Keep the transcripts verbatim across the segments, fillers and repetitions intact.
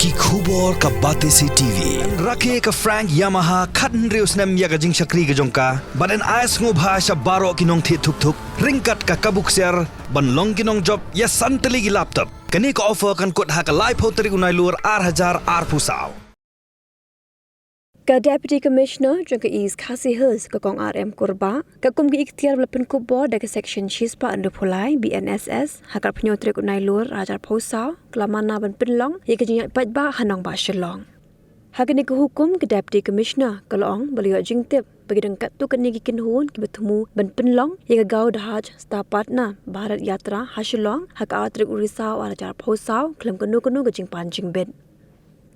Ki khubor ka Batesi T V. Rakhe ka Frank Yamaha khathynriew snem ïa ka jingshakri ka jong ka, bad yn ai sngewbha sha baroh ki nongthied thuk thuk ryngkat ka kabu ksiar ban long ki nongjop ïa san tylli ki laptop. Kane ka offer kan kut ha ka laiphew tarik u Nailur ar hajar arphew saw. Ka Deputy Commissioner jong ka East Khasi Hills, ka Kong R M Kurbah, ka kum ka iktiar ba la pynkup bor da ka Section shispah hynriewphew lai B N S S, ha ka arphew tarik u Nailur ar hajar arphew saw, ka la mana ban pynlong ïa ka jingïaid paidbah ha nongbah Shillong. Ha kane ka hukum, ka Deputy Commissioner ka la ong ba la ïoh jingtip ba ki don katto katne ki kynhun kiba thmu ban pynlong ïa ka Gaw Dahaj Star Partner Bharat Yatra ha Shillong ha ka ar tarik u Risaw ar hajar arphew saw khlem kano kano ka jingpan jingbit.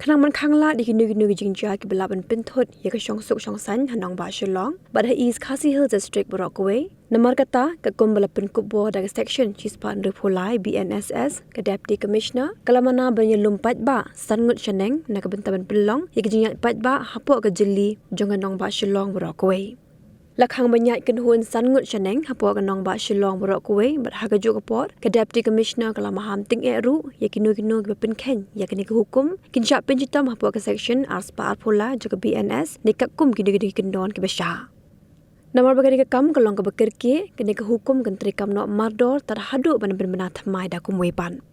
Khnang ban khanglad ïa kino kino ki jingjia kiba lah ban pynthut ïa ka shongsuk shongsaiñ ha nongbah Shillong bad ha East Khasi Hills District baroh kawei, namar kata ka kum ba la pynkup bor da ka Section shispah hynriewphew lai B N S S, ka Deputy Commissioner ka la mana ban ïalum paidbah san ngut shaneng na ka bynta ban pynlong ïa ka jingïaid paidbah hapoh ka jylli jong ka nongbah Shillong baroh kawei. La khang ban ïaid kynhun san ngut shaneng hapoh ka nongbah Shillong baroh kawei, bad ha kajuh ka por ka Deputy Commissioner ka la maham tyngeh ruh ïa kino kino kiba pynkheiñ ïa kane ka hukum kin shah pynshitom hapoh ka Section arspah arphew lai jong ka B N S ne katkum kino kino ki kyndon kiba shah. Namar ba kane ka kam ka long kaba kyrkieh, kane ka hukum kan treikam noh mardor tad haduh ban pynbna thymmai da kumwei pat.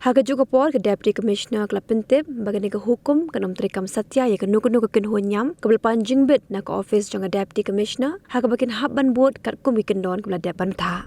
Ha kajuh ka por ka Deputy Commissioner ka la pyntip ba kane ka hukum kan ym treikam satia ïa kano kano ka kynhun niam kaba la pan jingbit na ka ophis jong ka Deputy Commissioner ha kaba kin hap ban bud katkum ki kyndon kiba la dep ban bthah.